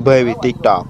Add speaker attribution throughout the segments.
Speaker 1: Bedo i tiktok.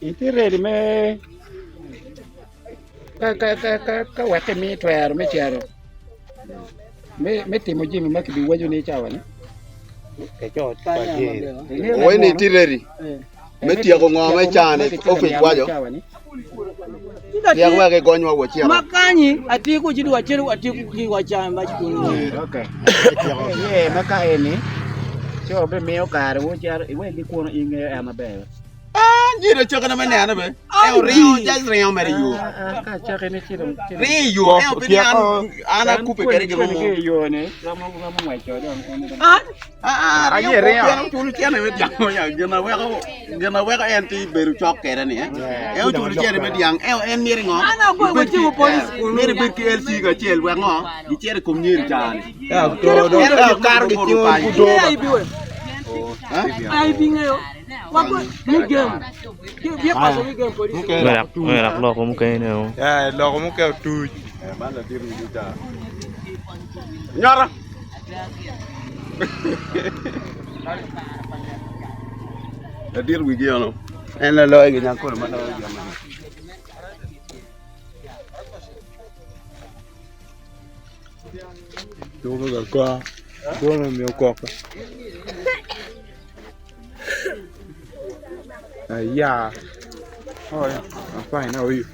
Speaker 2: Itye ready me ka wek imi twero me cito me timo jami ma kibiwaco ni cawa-ni?
Speaker 1: Wai ni itye ready me tyeko ngo me caa-ni opic waco tyek wek igonywa wacito.
Speaker 3: Ma kanyi atiko ci dong acito atiko ki wa caa ma cukul ni.
Speaker 2: Ye ma ka eni ci wabimiyo kare wucito iwek gikunu in ngeyo en maber.
Speaker 1: Ah, nyiro acakina me nene be. Eo ringo, just ringo mere i yo.
Speaker 2: Ka acakine ci dong ci dong.
Speaker 1: Ringo i yo, eo pe ni an an akube kede gin
Speaker 2: Kwede
Speaker 1: mo.
Speaker 2: ki i yo ni romo romo ngweco dong en dong.
Speaker 3: An
Speaker 1: Ah, ah,
Speaker 4: Aye
Speaker 1: ringo
Speaker 4: ringo.
Speaker 1: pien oculo cene me dyang ya, gin na weko gin na weko en ti bedo cok kede ni eh. En oculo cene me dyang, eo en myero ngo?
Speaker 3: An agoyo
Speaker 1: Ibed ki
Speaker 3: watingo police
Speaker 1: eh,
Speaker 3: kunu.
Speaker 1: myero ibed ki LC kacel wek ngo? Gicito i kom nyeri caa ni.
Speaker 3: Kede
Speaker 1: En
Speaker 3: kun
Speaker 1: otyeko
Speaker 4: Karo
Speaker 1: bedo
Speaker 4: gitingo
Speaker 1: kany.
Speaker 4: gudo.
Speaker 3: Ingeyo IB we.
Speaker 1: Eh?
Speaker 3: IB ngeyo.
Speaker 5: Wek loko mukene o.
Speaker 4: Loko mukene otuc.
Speaker 1: Nyota. Ladit wigi eno. En laloyo gi nyakore ma loyo gin meno.
Speaker 4: Tuko ka kor, tuko me koko. Aya. How are you? I'm fine. How are you?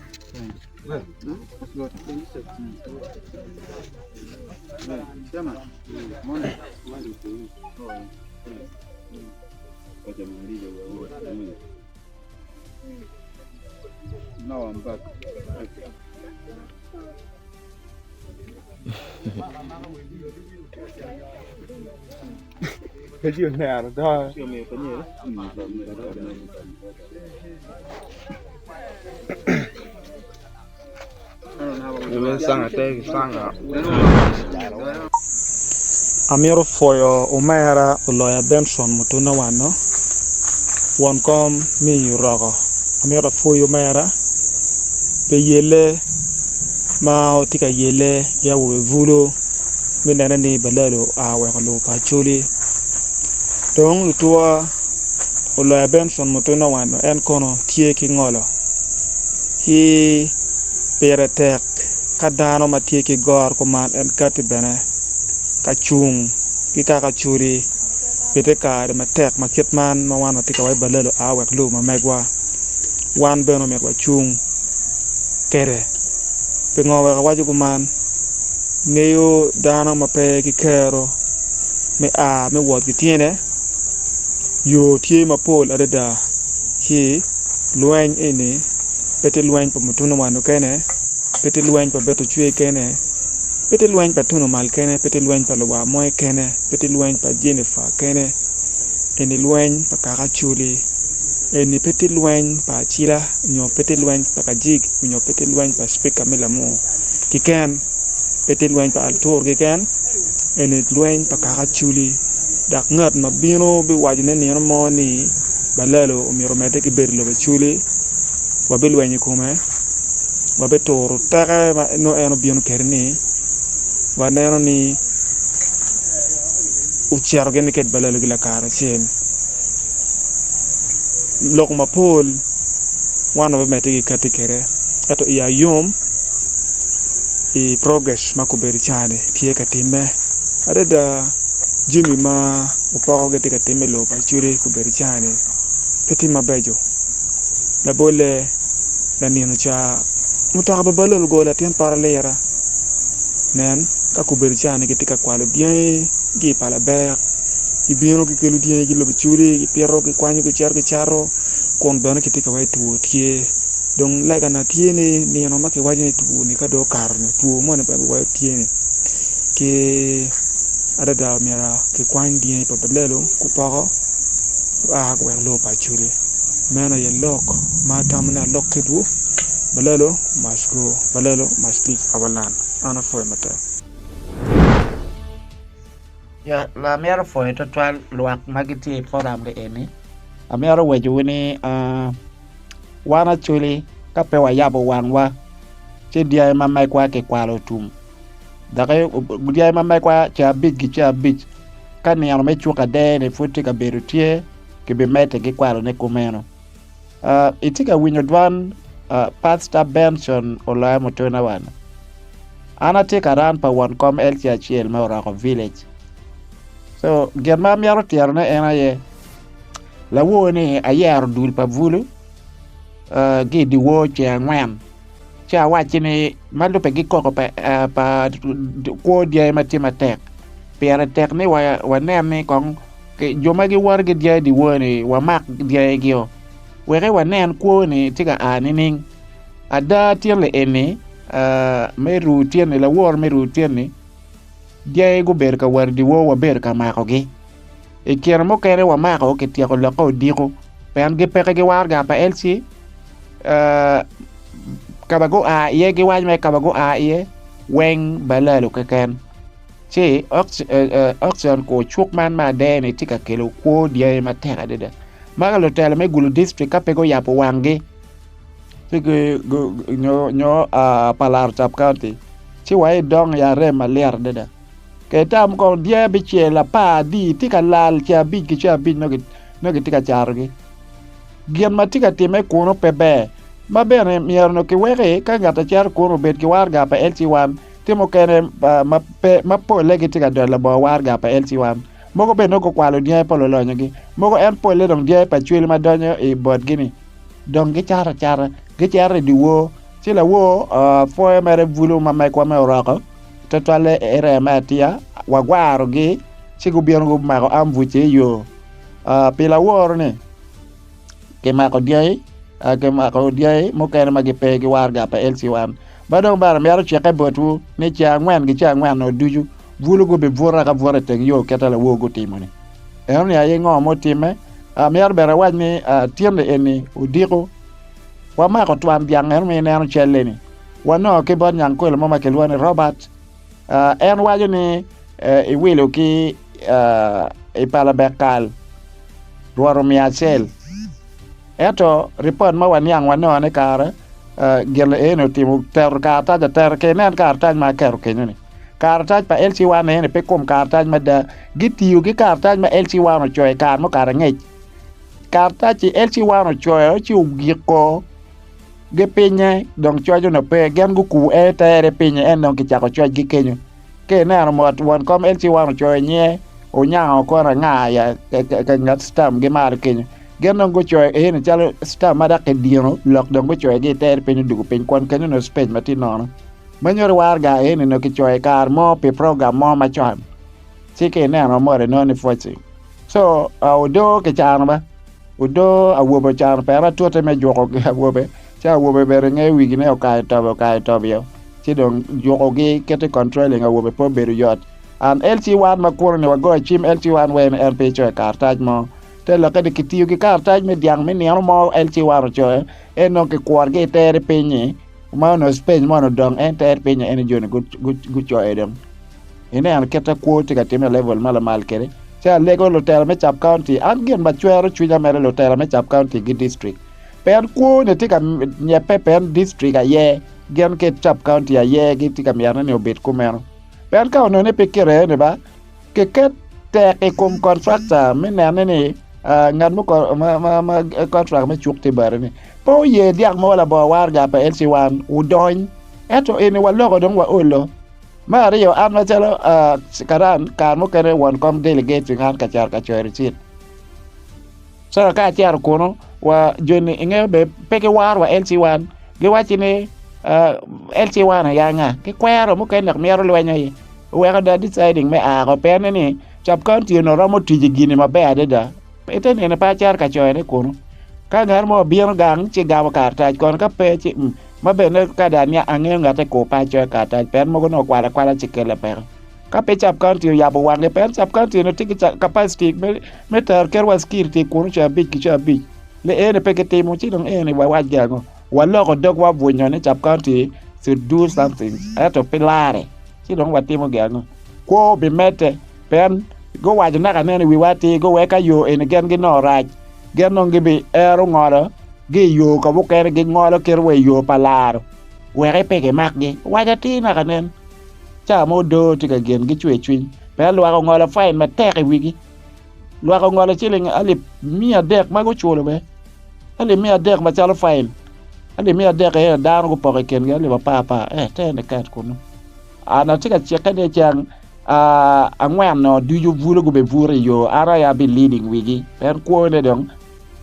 Speaker 2: Now I'm back.
Speaker 6: Amito pwoyo omera oloya Benson Mutuna Wano, won kom me i Oroko. Amito apwoyi omera pi yelle ma wutye ka yelle ki awobe bulu. me nene ni balalo oa weko lobo pa Acholi dong lutwa oloya Benson Mutuna Wano en kono tye ki ngolo ki pire tek ka dano ma tye ki goro kuman en kati bene ka cung ki kaka Acholi pi te kare matek ma kit man ma wan watye ka waco balalo oa wek lobo ma megwa wan bene omyero wacung kwede pingo wek awaco kuman? Ngeyo dano ma pe ki kero me a me wot ki tyene, yo tye mapol adada ci lweny eni pe tye lweny pa mutunu wa mukene, pe tye lweny pa beto cwer kene, pe tye lweny pa tunu mal kene, pe tye lweny pa luwar mo kene, pe tye lweny pa Jennifer kene, eni lweny pa kaka Acholi, eni pe tye lweny pa Acila nyo pe tye lweny pa Kajig nyo pe tye lweny pa cipika me Lamur. Keken, pe tye lweny pa Altur keken, eni lweny pa kaka Acholi dok ngat ma bino biwaco ne nino mo ni Balalo omyero omedde ki bedo i lobo Acholi wabilwenyo i kome wabituro teke ma nongo en obino kwede ni waneno ni ocito gin kede Balalo ki lakaracel lok mapol wan wabimedde ki kati kwede ento iya yom i progress ma kobedo cani tye ka timme adada jami ma opoko gitye ka timme i lobo pa Acholi kobedo cani pe tye mabeco labolle lanino ca mutoka pa balo ogoyo latin pot alira nen ka kobedo cani gitye ka kwalo dyangi ki i palabek gibino gikelo dyangi ki i lobo Acholi gipito gikwanyo gicito gicato kun bene kitye ka waco two tye. Dong legana tye ni nino ma kiwaco ni two-ni ka dong okato-ni, two moni ma kiwaco tye-ni ki adada myero kikwany dyangi pa balelo gupoko gua guwek lobo pa Acholi. Meno aye lok ma atamo ni alok kitwu, balelo must go, balelo must leave our land. An apwoyo matek.
Speaker 2: Ya, amito pwoyo twatwal lwak ma gitye i forum ni eni amito wacowu ni wan acholi ka pe wayabo wangwa ci dyangi ma megwa kikwalo otum dok dyangi ma megwa cabic ki cabic ka nino me cuk ader-ni pud tye ka bedo tye kibimedde ki kwalone kumeno. Itye ka winyo dwan Pastor Benson Oloya Mutuna wano? An atye ka ran pa won kom LC acel me Oroko Village. So gin ma amito tyerone en aye lawor ni ayero dul pa bulu ki i dyewor ceng angwen ci awacci ni ma lubbe ki koko pa kwo dyangi ma tye matek pire tek ni wanen ni kong jo ma giwoto ki dyangi dyewor-ni wamak dyangigio wek wanen kwo-ni tye ka a nining. Ada tyen-ni eni me ru tyen-ni lawor me ru tyen-ni dyangi gubedo ka wot dyewor wabedo ka makogi i kine mukene wamako kityeko lokke odiko pien gipeke ki waraga pa LC ka ma gua iye giwaco mere ka ma gua iye weng balalo keken. Ci auction kor cuk man me ader-ni tye ka kelo kwo dyangi matek adada ma ka lutelo me Gulu district ka pe guyabo wanggi nyo pa laro sub county ci wa idong i arem malit adada ka itam kong dyangi abicel apar adi tye ka lal ceng abic ki ceng abic nongo gitye ka catogi gin ma tye ka timme kunu pe ber ma bene myero onongo kiweki ka ngat acito kunu obed ki waraga pa LC1 Tye mukene ma polle gitye ka dolo labongo waraga pa LC1. Mogo bene nongo gukwalo dyangi pa lulonyogi. Mogo en polle dong dyangi pa cwele ma donyo i botgi-ni dong gicato acata, gicito i dyewor ci lawor pwoyo mere bulu ma megwa me oroko tutwalle area me atiya wagwarogi ci gubino gumako ambuc i yo. Pi lawor-ni kimako dyangi kimako dyangi mukene ma gipe ki waraga pa LC1. Ma dong bene amito cikke botwu ni ceng angwen ki ceng angwen-nu ducu, bulu gubibuto akabuta i teng yo kit ma lawor gutimo-ni. Enoni aye ngo mutimme. Amito bene awac ni tin-ni eni odiko wamako twan dyang eno ma ineno calle-ni, wanongo ki bot nyangkole mo ma kilwongo ni Robert. En waco ni iwilo ki i pala bek kal Rwot omiyo acel. Ento ripot ma waniang wanongo ni kare gin eni otimo tero karatac atera ki inen karatac ma aketo kenyo ni karatac pa LC1 eni pe kom karatac mada gitiyo ki karatac ma LC1 ocoyo i kare mukato angec karatac-ci LC1 ocoyo ci ogiko gi pinye dong coc onongo pe gin gukubo en tere pinye en dong kicako coc ki kenyo Ka ineno mot, won kom LC1 ocoyo nyinge onyango kono anga ya ka ngat stamp gi malo kenyo. Gin dong gucoyo eni calo stamp ma dok kidino lok dong gucoyo gi itere piny odugo piny kwon kenyo nongo space ma tye nono. Ma nyuto waraga eni nongo kicoyo i kare mo pi program mo macon. Ci ka ineno mot inongo ni pwoci. So odoo kicano ba. Odoo awobe ocano pien atute me juko awobe ci awobe bene ngeyo wigi ne okayo tobe okayo tobio ci dong jukogi kit i controlling awobe pe obedo yot. An LC1 ma kunu ni wagoyo cim LC1 weng ni en pe ecoyo karatac mo te lokke ni kitiyo ki karatac me dyang me nino mo LC1 ocoyo en dong kikworogi i tere piny-nyi ma onongo space mo onongo dong en tere piny-nyi en joni gucoyo dong. Ineno kit ma kwo tye ka timme i level ma lamal kwede. Ci alego lutela me sub county, an gin ma cwero cwinya mere lutela me sub county ki district. Pien kwo ni tye ka nyebbe pien district aye gin ki sub county aye gitye ka mito ni obed kumeno. Pien ka onongo ni pe kite ni ba kiket tek i kom contractor me nene ni ngat ma contract me cuk tye bote ni pe oye dyak mo labongo waraga pa LC1 odony ento eni waloko dong waolo. Me aryo, an macalo karan, kare mukene won kom delegate an ka cito ka coyo ricit. So ka acito kunu, wa joni ingeyo be pe giwaro wa LC1, giwacci ni LC1 aye anga, gikwero mukene dok mito lweny aye. Oweko dong deciding me a oko pien ni sub county onongo romo tic i gini maber adada. Ite nino pe acito ka coyone kunu. Ka ngat mo obino gang ci gamo karatac kono ka pe ci Ma bene ka dong aniang angeyo ngate kur pe acoyo karatac pien mogo nongo okwalo akwala ci kelle peko. Ka pe sub county oyabo wange pien sub county eni tye ki capacity me tero kit wa security kunu ca abic ki ca abic li eni pe gitimo ci dong eni wawac gi ango waloko dogwa bwunyo ni sub county should do something ento pe lare ci dong watimo gi ango kwo bimedde pien. Guwaco naka nen i wiwa atir guwek ka yo eni gin ginongo rac gin dong gibi ero ngolo gi i yo ka mukene gingolo kit wa i yo pa laro wek pe kimakgi. Waco atir naka nen ca mo doo tye ka gin gicwe cwiny pien lwak ongolo fain matek i wigi lwak ongolo ciling alip miya adek ma guculo bene alip miya adek macalo fain alip miya adek aye dano gupoko i kingi alip apar apar eh tene ket kunu an atye ka cikke ni ceng angwen-no ducu bwolo gubebuto i yo an aye abi leading wigi pien kwone dong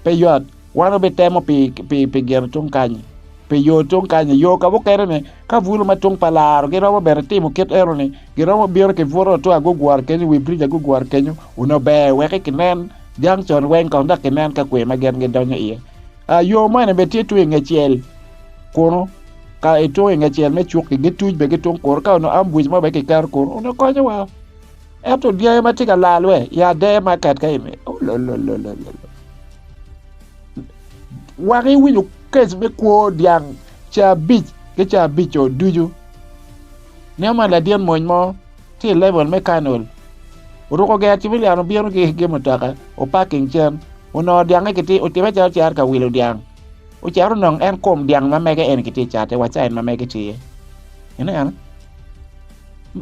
Speaker 2: pe yot wan wabitemo pi pi gin tung kany pi yo tung kany yo ka mukene ni ka bwolo ma tung pa laro giromo bene timo kit eno ni giromo bino ki buto tung agugwar kenyo wi bridge agugwar kenyo onongo ber wek kinen junction weng kong dok kinen ka kwe ma gin gidonyo iye yo moni bene tye tung i nge cel kunu ka itung i nge cel me cuk-ki gituc bene ki tung kunu ka onongo ambuc mo bene kiketo kunu onongo konyowa ento dyangi ma tye ka lal we i ader market ka eni olololololo wang iwinyo kec me kwo dyang ca abic ki ca abic-co ducu nio ma ladit mony mo tye i level me kanol oruko ger civilian obino ki mutoka opaking cen onongo dyange kitye otime calo cito ka wilo dyang Ocito onongo en kom dyang ma mege eni kitye cate wa cain ma mege tye iye. Ineno?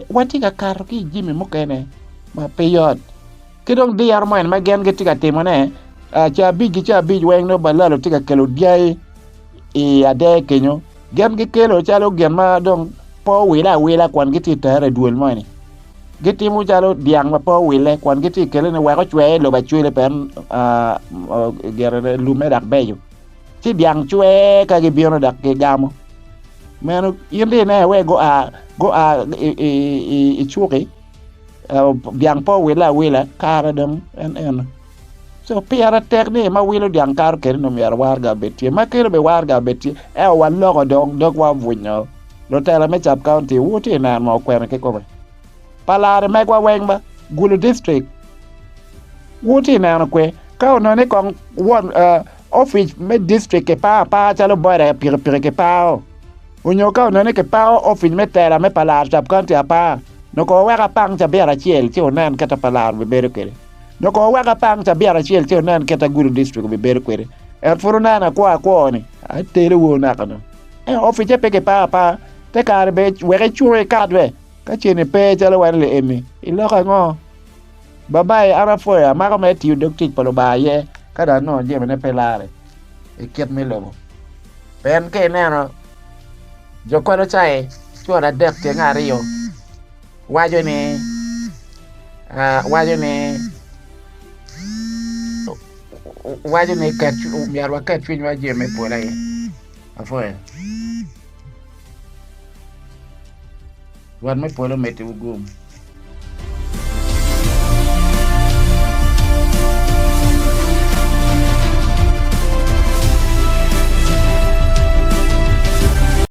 Speaker 2: Watye ka kato ki i jami mukene ma pe yot. Ki dong diro mo eni ma gin gitye ka timone, ca abic ki ca abic weng nongo balalo tye ka kelo dyangi i ader kenyo. Gin gikelo calo gin ma dong pe owile awila kun gitye ka tere i dwol mo eni. Gitimo calo dyang ma pe owile kun gitye ka kelone wek ocwer i lobo acwele pien lumme dok beco. Ci dyang cwer ka gibino dok gigamo. Meno in dong ineno wek gua gua i cuki dyang pe owile awila kare dong en eno. Co pire tek ni ma wilo dyang kato kwede ni myero waraga obed tye ma kelo bene waraga obed tye ento waloko dong dogwa obwunyo. Lutela me Sub County wu tye neno ma okwene kikome pa lare megwa weng ba Gulu district wu tye neno kwe ka onongo ni kong won opic me district kipao apaa calo boda pikipiki kipao onyo ka onongo ni kipao opic me tela me Palaro Sub County apaa nongo kong wek apang cabit acel ci wunen kit ma Palaro bibedo kwede nongo kong wek apang cabit acel ci wunen kit ma Gulu district obibedo kwede ento pud wuneno akwo akwo ni atelo wu naka nongo. Ento opice pe kiparo apara, te kare bene wek icung ikat be, ka ceni pe calo wan liemi, iloko ango? Babai, an apwoyo, amako mere tiyo dog tic pa Lubanga aye, ka dong anongo jamine pe larre i kit me lobo. Pien ka ineno jo Kolocai cura adek tyeng aryo waco ni waco ni waco ni myero waket cwinywa i jami me polo aye. Apwoyo. Rwot me polo omeddiwu gum.